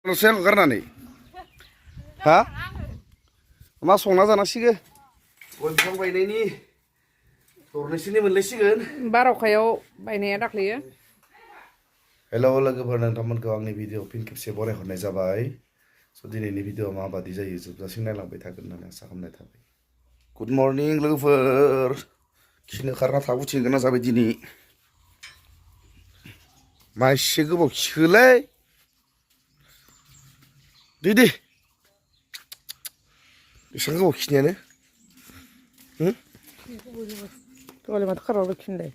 Sen karena ha मा संना जानांसिगोन गय बिफां बायनायनि दरनैसोनि मोनलायसिगोन बारावखायाव बायनाया दाख्लैयो हेलौ लोगोफोर नोंथांमोनखौ आंनि भिडिअ फिन खेबसे बरायहरनाय जाबाय स' दिनैनि भिडिअ माबादि जायो जोबजासिम नायलांबाय थागोन होननानै आसा खालामनाय थाबाय गुड मर्निं लोगोफोर खिनो खारना थाबोथिनो गोनां जाबाय दिनै मा एसे गोबाव खिखोलै दे एसेबां गोबाव खिनायानो दहायलाय माथो खारावल' खिनोलाय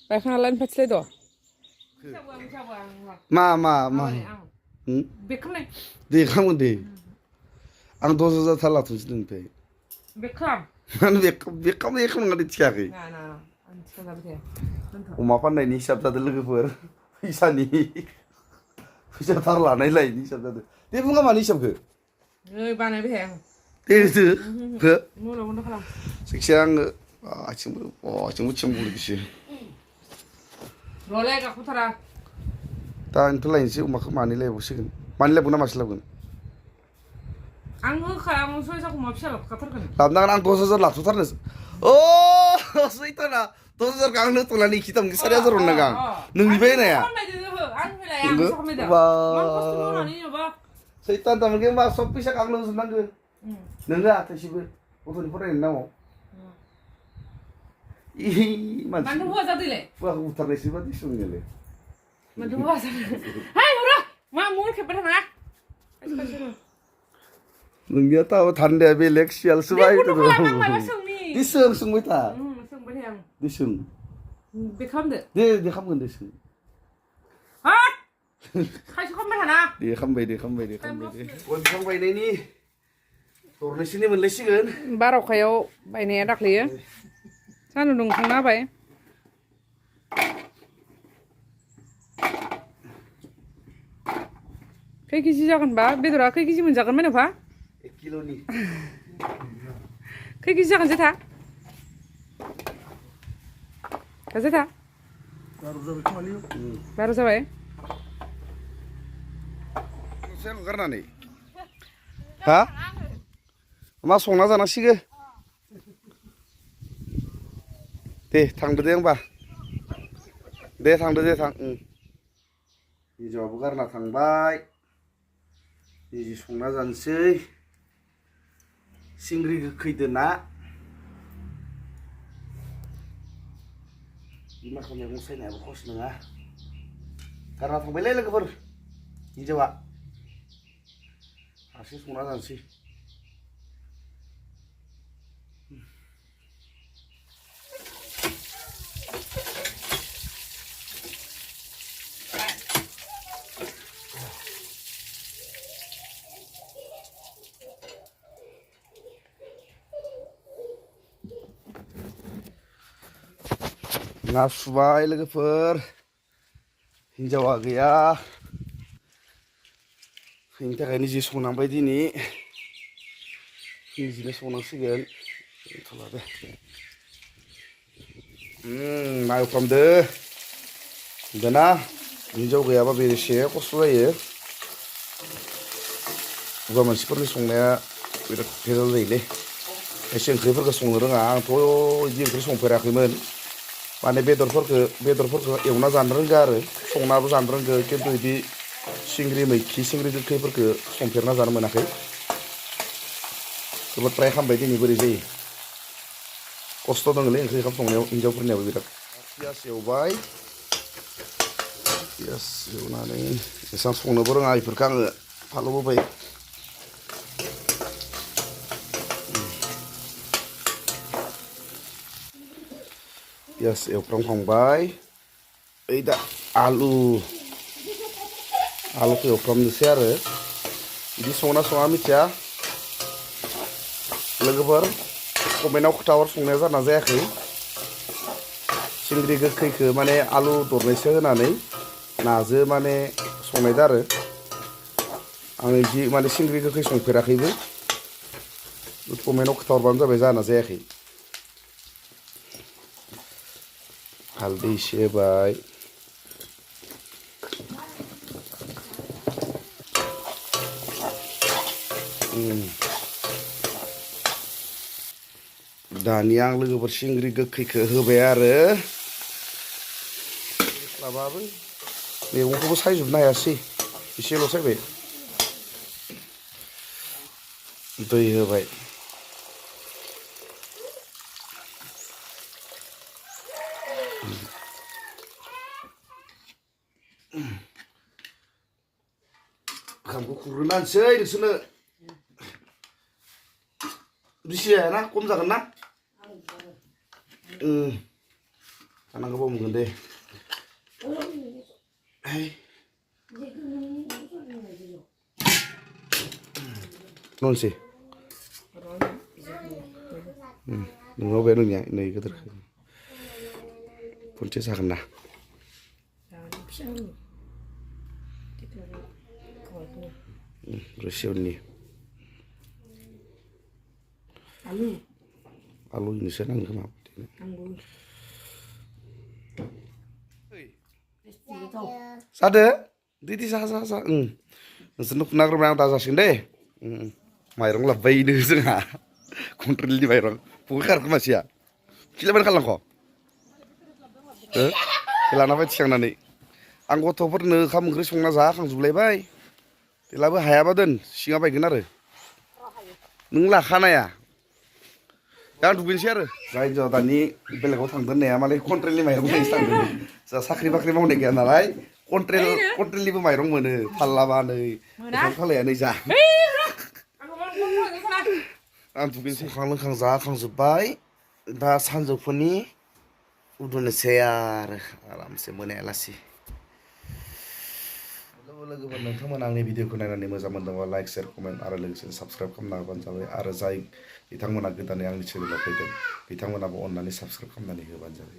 बायखांना लाइन फाथिलाय द' मा बेखालाय दे खालामगोन दे आं 10,000 थाल लाथ'नोसै नोंनिफ्राय बेखाम मानो बे खालामनानै थिखायाखै अमा फाननायनि हिसाब जादों लोगोफोर फैसानि फैसा थार लानायलायनि हिसाब जादों दे बुङा मानि हिसाबखौ नै बानायबाय आं दे होदो हो न'लाव बन्द' खालाम जायखिजाया आङो आथिंबो थिंबुलगिसो र'लै गाखोथारा दा आंथ' लायनोसै अमाखौ मानै लायबावसिगोन मानै लायबावगोन ना मासे लाबोगोन आं होखाया आं सयजाखौ अमा फिसा लाबोखाथारगोन लाबोनांगोन आं 10,000 लाथ'थारनो अ सैथाना 10,000 आं होथ'नानै खिथामनि 4,000 हरनांगौ आं नोंनिफ्राय होनाया सैतान थारमाने मा सब फैसा आंनो होजोबनांगौ नोङो थाइसेबो गथ'नि फरायनायनि नामाव मानसि हौवा जादोंलाय हौवाखौ बुथारनायसो बादि सोंनायालाय माथो हौवा जादों हाय हरा मा मुल खेबबाय थाङा नोंनिया थाव थान्दाया बेलेग सियालसो बायदों दे सोंबाय था सोंबाय थाया आं दे सों बे खालामदो दे खालामगोन दे सों हाट खायसो खालामबाय थाना दे खालामबाय दे गय बिफां बायनायनि दरनैसोनि मोनलायसिगोन बारावखायाव बायनाया दाख्लैयो सान्दुं दुंखांना होबाय खै केजि जागोनबा बेदरा खै केजि मोनजागोन मेन'फा 1 किल'नि खै केजि जागोन जेथा जेथा 12 जाबाय sen karena ha मा संना जानांसिगोन दे थांदो दे होमबा दे थांदो दे थां हिन्जावाबो गारना थांबाय निजे संना जानोसै सिंग्रि गोखैदो ना बिमाखौ मैगं सायनायाबो खस नङा गारना थांबायलै लोगोफोर हिन्जावा हारसिं संना जानोसै ना सुबाय लोगोफोर हिन्जावा गैया बेनि थाखायनो जि संनांबाय दिनै निजेनो संनांसिगोन दोनथ'ला दे ना एवफ्रामदो दाना हिन्जाव गैयाबा बेसे खस्थ' जायो हौवा मानसिफोरनि संनाया बिराद भेजाल जायोलै एसे ओंख्रिफोरखौ संनो रोङा आंथ' बिदि ओंख्रि संफेराखैमोन माने बेदरफोरखौ एवना जानो रोंगौ आरो संनाबो जानो रोंगौ खिन्थु बिदि सिंग्रि मैखि सिंग्रि गोखैफोरखौ संफेरना जानो मोनाखै जोबोद ट्राय खालामबाय दिनै बोरै जायो खस्थ' दङलै ओंख्रि ओंखाम संनायाव हिन्जावफोरनियाबो बिराद पियास एवबाय पियास एवनानै एसेबां संनोबो रोङा बेफोरखौ आङो फालौ होबाय पियास एवफ्रामखांबाय ओइ दा आलुखौ एवफ्रामनोसै आरो बिदि संना सङा मिथिया लोगोफोर कमेन्टआव खोथाहर संनाया जाना जायाखै सिंग्रि गोखैखौ माने आलु दरनैसो होनानै नाजों माने संनायदा आरो आं बिदि माने सिंग्रि गोखै संफेराखैबो कमेन्टआव खोथाहरबानो जाबाय जाना जायाखै हालदै एसे होबाय दानिया आं लोगोफोर सिंग्रि गोखैखौ होबाय आरो माबाबो मैगंखौबो सायजोबनो हायासै एसेल' सायबाय दै होबाय ओंखामखौ खुरग्रोनानैसै नोंसोरनो बिसि जायाना खम जागोन ना जानांगौ बाव मोनगोन दे ननसै नोंनाव बे नोंनिया नै गिदिरखौ खनसे जागोन ना रोसियावनि आलु इनोसो नांगौ खोमा जादो दिदि जा नोंसोरनो खुनाग्रोबाय आं दा जासिगोन दे माइरं लाबोबायनो जोंहा कन्ट्रेलनि माइरं बबे खारखो मानसिया खिलाबानो खालामख' लाना फै थिखांनानै आं गथ'फोरनो ओंखाम ओंख्रि संना जाखांजोबलायबाय देलाबो हायाबा दोन सिङा बायगोन आरो नों लाखानाया दा आं दुगैनोसै आरो जाय हिन्जावा दानि बेलेगाव थांदों होननाया मालाय कन्ट्रेलनि माइरं होननायसो थांदों जोंहा साख्रि बाख्रि मावनाय गैया नालाय कन्ट्रेलनिबो माइरं मोनो फाल्लाबा नै ओंखाम खालाया नै जा आं दुगैनोसै संखां लोंखां जाखांजोब्बाय दा सानजौफुनि उन्दुनोसै आरो आरामसे मोनायालासि लोगोफोर नोंथांमोना आंनि भिडिअखौ नायनानै मोजां मोनदोंबा लाइक शेयार कमेन्ट आरो लोगोसे साबस्क्राइब खालामना होबानो जाबाय आरो जाय बिथांमोना गोदानै आंनि चेनेलाव फैदों बिथांमोनाबो अननानै साबस्क्राइब खालामनानै होबानो जाबाय